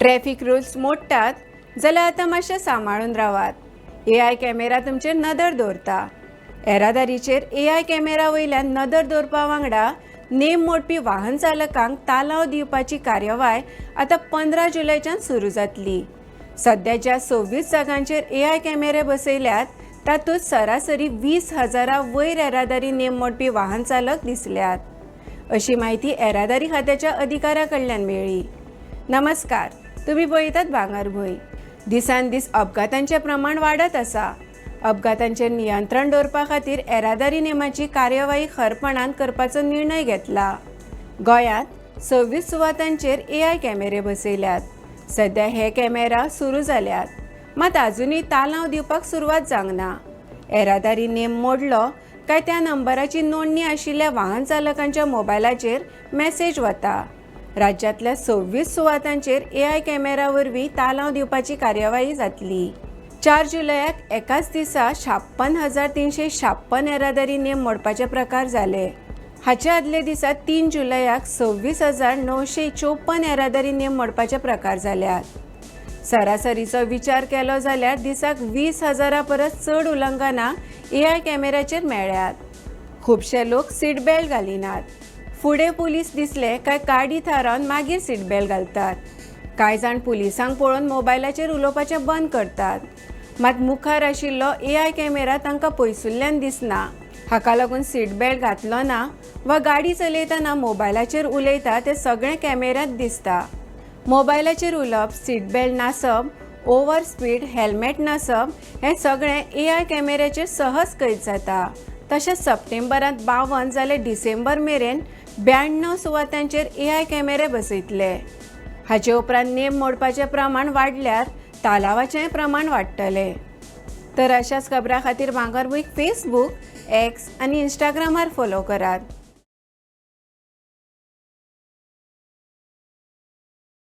Traffic rules मोडटात जाल्यार आतां मातशें सांबाळून रावात. एआय कॅमेरा तुमचेर नदर दवरता. येरादारीचेर एआय कॅमेरा वयल्यान नदर दवरपा वांगडा नेम मोडपी वाहन चालकांक तालांव दिवपाची कार्यवाय आतां 15 जुलयच्यान सुरू जातली. सध्या ज्या 26 जागांचेर एआय कॅमेरे बसयल्यात, तातूंत सरासरी 20 हजारा वयर येरादारी नेम मोडपी वाहन चालक दिसल्यात, अशी म्हायती येरादारी खात्याच्या अधिकाऱ्या कडल्यान मेळ्ळी. नमस्कार, तुम्ही पळयतात भांगरभूंय. दिसान दीस अपघातांचें प्रमाण वाडत आसा. अपघातांचेर नियंत्रण दवरपा खातीर येरादारी नेमाची कार्यवाही खरपणान करपाचो निर्णय घेतला. गोंयांत 26 सुवातांचेर एआय कॅमेरे बसयल्यात. सध्या हे कॅमेरा सुरू जाल्यात, मात आजुनूय तालांव दिवपाक सुरवात जावंक ना. येरादारी नेम मोडलो काय त्या नंबराची नोंदणी आशिल्ल्या वाहन चालकांच्या मोबायलाचेर मॅसेज वता. राज्यांतल्या 26 सुवातांचेर एआय कॅमेरा वरवीं तालांव दिवपाची कार्यवाही जातली. 4 जुलयाक एकाच दिसा 56,356 येरादारी नेम मोडपाचे प्रकार जाले. हाचे आदल्या दिसा 3 जुलयाक 26,954 येरादारी नेम मोडपाचे प्रकार जाल्यात. सरासरीचो विचार केलो जाल्यार दिसाक 20 हजारा परस चड उल्लंघनां एआय कॅमेऱ्याचेर मेळ्ळ्यात. खुबशे लोक सीट बेल्ट घालिनात. फुडें पुलीस दिसले काय गाडी थारावन मागीर सीट बेल्ट घालतात. कांय जाण पुलिसांक पळोवन मोबायलाचेर उलोवपाचें बंद करतात. मात मुखार आशिल्लो एआय कॅमेरा तांकां पयसुल्ल्यान दिसना. हाका लागून सीट बेल्ट घातलो ना वा गाडी चलयतना मोबायलाचेर उलयता, तें सगळें कॅमेऱ्यांत दिसता. मोबायलाचेर उलोवप, सीट बेल्ट नासप, ओवर स्पीड, हेल्मेट नासप हें सगळें एआय कॅमेऱ्याचेर सहज कैद जाता. तशेंच सप्टेंबरांत 52 जाल्यार डिसेंबर मेरेन 92 सुवातांचेर एआय कॅमेरे बसयतले. हाचे उपरांत नेम मोडपाचें प्रमाण वाडल्यार तालावाचेंय प्रमाण वाडटलें. तर अशाच खबरां खातीर भांगरभूंयक फेसबूक, एक्स आनी इंस्टाग्रामार फॉलो करात.